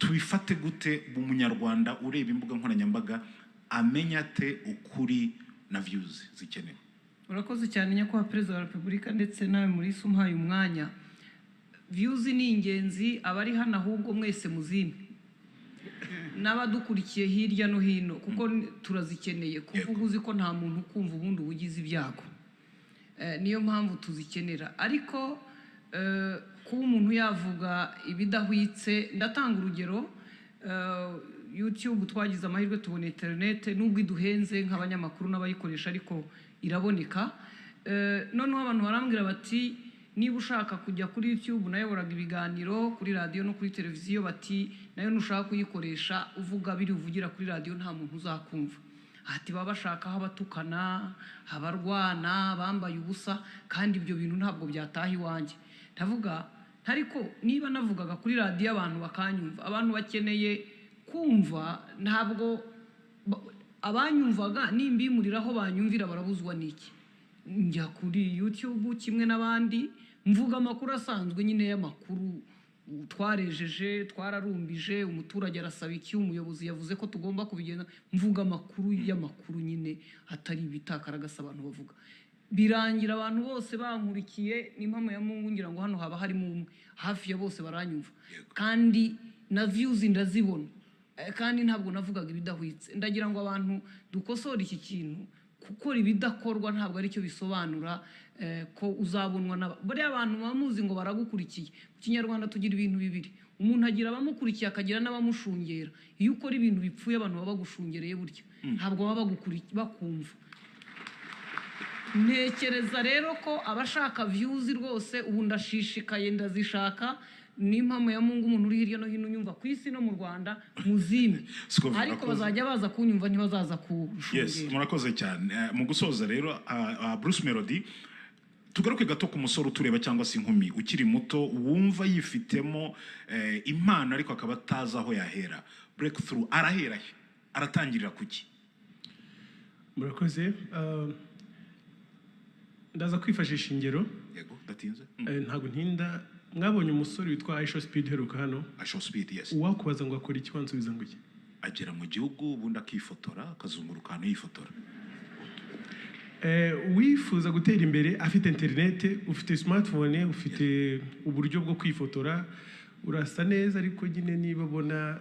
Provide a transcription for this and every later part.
Tubifate gute? Umunyarwanda ureba imbuga nkoranyambaga amenya ate ukuri na views zikenewe? Urakoze cyane, Nyakubahwa Perezida wa Repubulika, ndetse nawe muri umpaye umwanya. Views ni ingenzi. Abari hano ahubwo mwese muzime n'abadukurikiye hirya no hino, kuko turazikeneye. Kuvuga uzi ko nta muntu ukumva, ubundi uba ugize ibyago. Niyo mpamvu tuzikenera. Ariko kuba umuntu yavuga ibidahwitse, ndatanga urugero. YouTube, twagize amahirwe tubona interinete, nubwo iduhenze nk'abanyamakuru n'abayikoresha, ariko iraboneka. Noneho abantu barambwira bati: "Niba ushaka kujya kuri YouTube," nayoboraga ibiganiro kuri radiyo no kuri televiziyo, bati: "Nayo nushaka kuyikoresha uvuga biri uvugira kuri radiyo, nta muntu uzakumva." Ati: "Baba bashaka aho abatukana, abarwana, bambaye ubusa, kandi ibyo bintu ntabwo byataha iwanjye." Ndavuga ariko niba navugaga kuri radiyo abantu bakanyumva, abantu bakeneye kumva, ntabwo abanyumvaga nimbimuriraho banyumvira barabuzwa n'iki? Njya kuri YouTube kimwe n'abandi, mvuga amakuru asanzwe nyine y'amakuru: twarejeje, twararumbije, umuturage arasaba iki, umuyobozi yavuze ko tugomba kubigenda. Mvuga amakuru y'amakuru nyine, atari ibitakaragasa abantu bavuga. Birangira abantu bose bankurikiye, ni impamo ya Mungu, ngira ngo hano haba harimo umwe, hafi ya bose baranyumva, kandi na views ndazibona. Kandi ntabwo navugaga ibidahwitse. Ndagira ngo abantu dukosore iki kintu. Gukora ibidakorwa ntabwo aricyo bisobanura ko uzabonwa n'aba buriya abantu muba muzi ngo baragukurikiye. Mu Kinyarwanda tugira ibintu bibiri: umuntu agira abamukurikiye, akagira n'abamushungera. Iyo ukora ibintu bipfuye, abantu baba bagushungereye, burya ntabwo baba bakumva. Ntekereza rero ko abashaka views rwose, ubu ndashishikaye, ndazishaka, n'impamo ya Mungu. Umuntu uri hirya no hino unyumva ku isi no mu Rwanda, muzime. Siko ariko murakoze. Bazajya baza kunyumva, ntibazaza kushungera. Murakoze cyane. Mu gusoza rero, Bruce Melody, tugaruke gato ku musore utureba cyangwa se inkumi ukiri muto wumva yifitemo impano ariko akaba atazi aho yahera breakthrough. Arahera he? Aratangirira kuki? Murakoze. Ndaza kwifashisha ingero. Yego, ndatinze. Ntabwo ntinda. Mwabonye umusore witwa IShowSpeed uheruka hano? IShowSpeed, yes. Uwakubaza ngo akora iki, wansubiza ngo iki? Agera mu gihugu, ubundi akifotora, akazunguruka ahantu yifotora. Wifuza gutera imbere afite interinete, ufite smartphone, ufite uburyo bwo kwifotora, urasa neza, ariko nyine niba ubona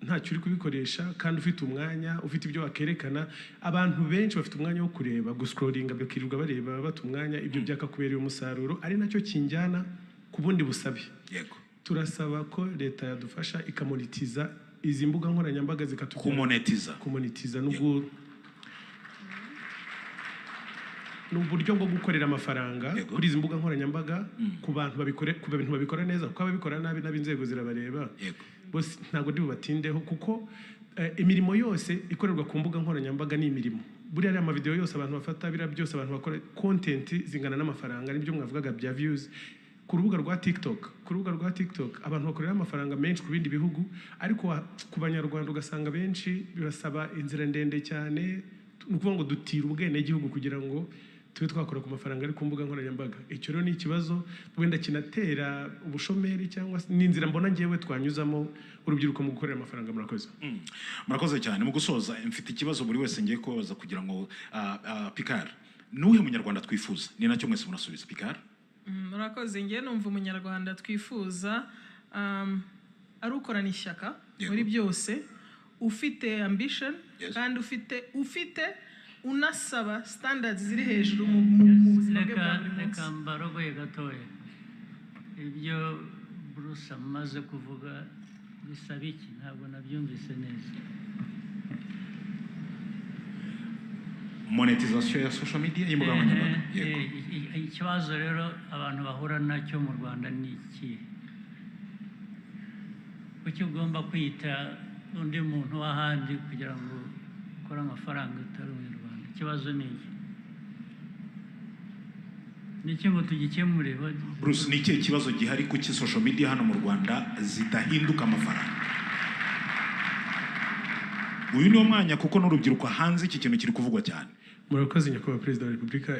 ntacyo uri kubikoresha kandi ufite umwanya, ufite ibyo wakerekana. Abantu benshi bafite umwanya wo kureba, guscrollinga, bakirirwa bareba, bata umwanya. Ibyo byakakubereye umusaruro, ari nacyo kinjyana ku bundi busabe. Turasaba ko leta yadufasha ikamonetiza izi mbuga nkoranyambaga, zikatugera Kumonetiza? Kumonetiza n'ubwo ni uburyo bwo gukorera amafaranga kuri izi mbuga nkoranyambaga, ku bantu babikore, ku bintu babikora neza, kuko ababikora nabi n'ab'inzego zirabareba. Bose ntabwo ndi bubatindeho, kuko imirimo yose ikorerwa ku mbuga nkoranyambaga ni imirimo. Buriya ariya amavideo yose abantu bafata, biriya byose abantu bakora content, zingana n'amafaranga. Nibyo mwavugaga bya views ku rubuga rwa TikTok. Ku rubuga rwa TikTok abantu bakorera amafaranga menshi ku bindi bihugu, ariko ku Banyarwanda ugasanga benshi bibasaba inzira ndende cyane. Ni ukuvuga ngo dutira ubwenegihugu kugira ngo tube twakora ku mafaranga ari ku mbuga nkoranyambaga. Icyo rero ni ikibazo wenda kinatera ubushomeri, cyangwa se ni inzira mbona ngewe twanyuzamo urubyiruko mu gukorera amafaranga. Murakoze. Murakoze cyane. Mu gusoza, mfite ikibazo buri wese ngiye kubabaza kugira ngo Picard, nuwuhe Munyarwanda twifuza? Ni nacyo mwese murasubiza. Picard? Murakoze. Ngewe numva Umunyarwanda twifuza ari ukorana ishyaka muri byose, ufite ambition, kandi ufite unasaba standards ziri hejuru mu buzima bwe bwa Reka buri munsi. Reka mbarogoye gatoya. Ibyo Bruce amaze kuvuga bisaba iki? Ntabwo nabyumvise neza. Monetization ya social media, y'imbuga nkoranyambaga. Yego. Ikibazo rero abantu bahura nacyo mu Rwanda ni iki? Kuki ugomba kwita undi muntu w'ahandi kugira ngo ukore amafaranga utari Umunyarwanda? Ikibazo ni iki? Ni iki ngo tugikemure? Bruce, ni ikihe kibazo gihari? Kuki social media hano mu Rwanda zidahinduka amafaranga? Uyu niwo mwanya, kuko n'urubyiruko hanze iki kintu kiri kuvugwa cyane. Murakoze, Nyakubahwa Perezida wa Repubulika.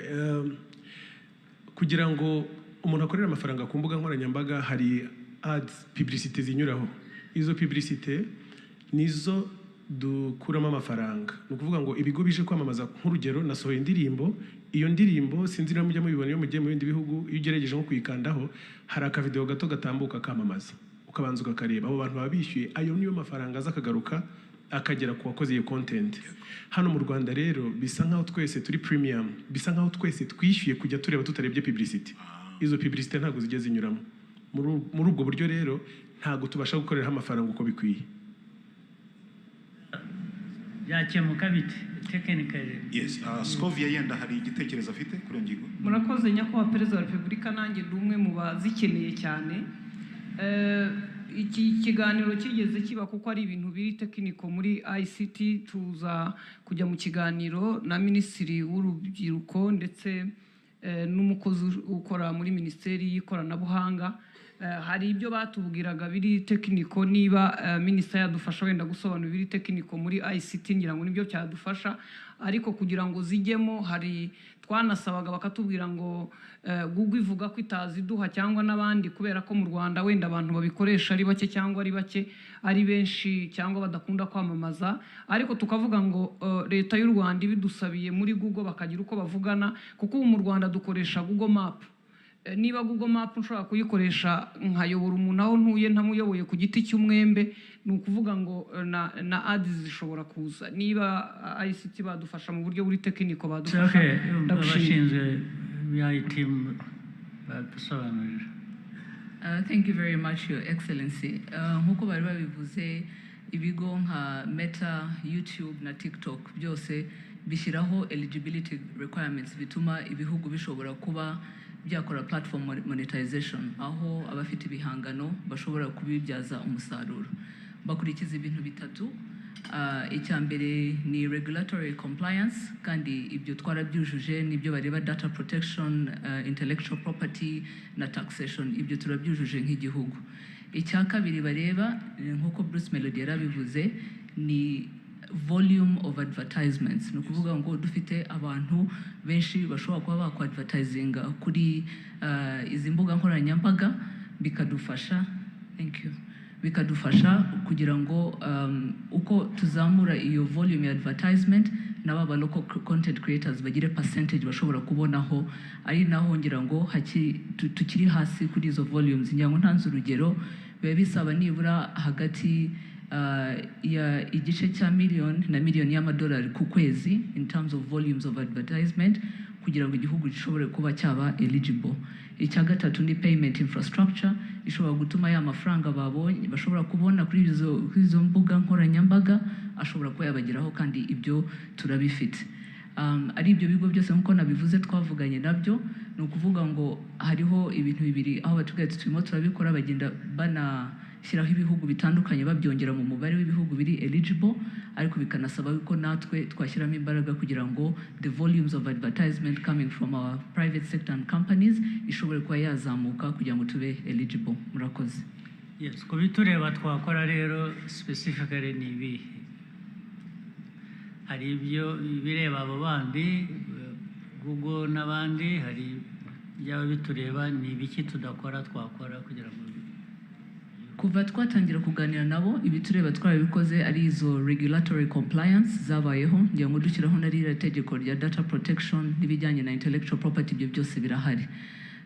Kugira ngo umuntu akorere amafaranga ku mbuga nkoranyambaga, hari ads, publicité zinyuraho. Izo publicité nizo dukuramo amafaranga. Ni ukuvuga ngo ibigo bije kwamamaza, nk'urugero nasohoye indirimbo, iyo ndirimbo sinzi niba mujya mubibona iyo mugiye mu bindi bihugu, iyo ugerageje nko kuyikandaho hari akavideo gato gatambuka kamamaza, ukabanza ukakareba. Abo bantu baba bishyuye, ayo niyo mafaranga aza akagaruka akagera ku wakoze iyo content. Hano mu Rwanda rero bisa nkaho twese turi premium, bisa nkaho twese twishyuye kujya tureba tutarebye publicity. Izo publicity ntabwo zijya zinyuramo. Muri ubwo buryo rero ntabwo tubasha gukoreraho amafaranga uko bikwiye. Byakemuka bite technically? Yes, Scovia yenda hari igitekerezo afite kuri iyo ngingo. Murakoze, Nyakubahwa Perezida wa Repubulika. Nanjye ndi umwe mu bazikeneye cyane. Iki kiganiro kigeze kiba kuko ari ibintu biri technical muri ICT, tuza kujya mu kiganiro na Minisitiri w'Urubyiruko ndetse n'umukozi ukora muri Minisiteri y'Ikoranabuhanga. Hari ibyo batubwiraga biri technical. Niba minisita yadufasha wenda gusobanura ibiri technical muri ICT, ngira ngo nibyo cyadufasha. Ariko kugira ngo zijyemo, hari twanasabaga bakatubwira ngo Google ivuga ko itaziduha cyangwa n'abandi, kubera ko mu Rwanda wenda abantu babikoresha ari bake, cyangwa ari bake ari benshi, cyangwa badakunda kwamamaza. Ariko tukavuga ngo Leta y'u Rwanda ibidusabiye muri Google bakagira uko bavugana, kuko ubu mu Rwanda dukoresha Google Map. Niba Google Map nshobora kuyikoresha nkayobora umuntu aho ntuye ntamuyoboye ku giti cy'umwembe, ni ukuvuga ngo na ads zishobora kuza. Niba ICT badufasha mu buryo buri technical, badufasha. Okay. Ndagushimiye. Abashinzwe IT badusobanurira. Thank you very much, Your Excellency. Nk'uko bari babivuze, ibigo nka Meta, YouTube na TikTok byose bishyiraho eligibility requirements bituma ibihugu bishobora kuba byakora platform monetization, aho abafite ibihangano bashobora kubibyaza umusaruro. Bakurikiza ibintu bitatu. Icya mbere ni regulatory compliance, kandi ibyo twarabyujuje. Nibyo bareba: data protection, intellectual property na taxation. Ibyo turabyujuje nk'igihugu. Icya kabiri bareba, nk'uko Bruce Melody yarabivuze, ni volume of advertisements. Ni ukuvuga ngo dufite abantu benshi bashobora kuba bakwadvertisinga kuri izi mbuga nkoranyambaga, bikadufasha, thank you, bikadufasha kugira ngo uko tuzamura iyo volume ya advertisement, nabo aba local content creators bagire percentage bashobora kubonaho. Ari naho ngira ngo tukiri hasi kuri izo volumes. Ngira ngo ntanze urugero, biba bisaba nibura hagati ya igice cya miliyoni na miliyoni y'amadolari ku kwezi in terms of volumes of advertisement kugira ngo igihugu gishobore kuba cyaba eligible. Icya gatatu ni payment infrastructure ishobora gutuma ya mafaranga babonye bashobora kubona kuri izo mbuga nkoranyambaga ashobora kuba yabageraho, kandi ibyo turabifite. Ari ibyo bigo byose, nk'uko nabivuze, twavuganye nabyo. Ni ukuvuga ngo hariho ibintu bibiri aho batubwira ati turimo turabikora, bagenda banashyiraho ibihugu bitandukanye, babyongera mu mubare w'ibihugu biri eligible, ariko bikanasaba ko natwe twashyiramo imbaraga kugira ngo the volumes of advertisement coming from our private sector and companies ishobore kuba yazamuka kugira ngo tube eligible. Murakoze. Yes, ku bitureba twakora rero specifically ni ibihe? Hari ibyo bireba abo bandi, Google n'abandi, hari ibyaba bitureba. Ni ibiki tudakora twakora kugira ngo Kuva twatangira kuganira nabo, ibitureba twarabikoze, ari izo regulatory compliance zabayeho, ngira ngo dushyiraho na ririya tegeko rya data protection n'ibijyanye na intellectual property, ibyo byose birahari.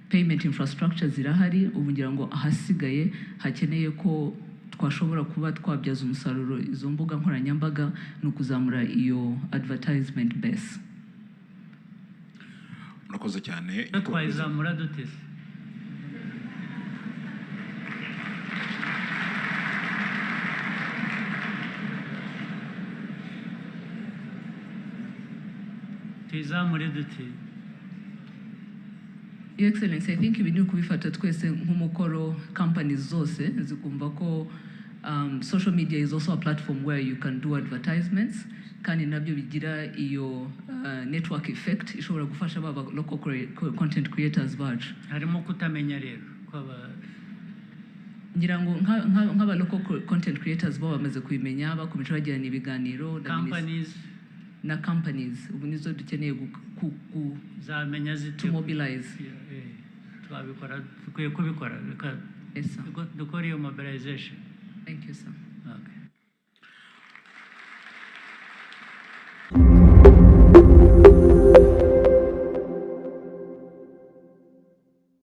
Payment infrastructure zirahari. Ubu ngira ngo ahasigaye hakeneye ko twashobora kuba twabyaza umusaruro izo mbuga nkoranyambaga ni ukuzamura iyo advertisement base. Murakoze cyane. Iyo twayizamura dute se? Tuyizamure dute? Your Excellency, I think ibi ni ukubifata twese nk'umukoro, companies zose zikumva ko social media is also a platform where you can do advertisements, kandi nabyo bigira iyo network effect ishobora gufasha baba local content creators bacu. Harimo kutamenya rero kwaba Ngira ngo nk'aba local content creators bo bamaze kubimenya, bakomeje bagirana ibiganiro na companies. Na companies ubu nizo dukeneye zamenya zite? To mobilize. Twabikora, dukwiye kubikora. Reka Yes, sir. dukore iyo mobilization. Thank you, sir.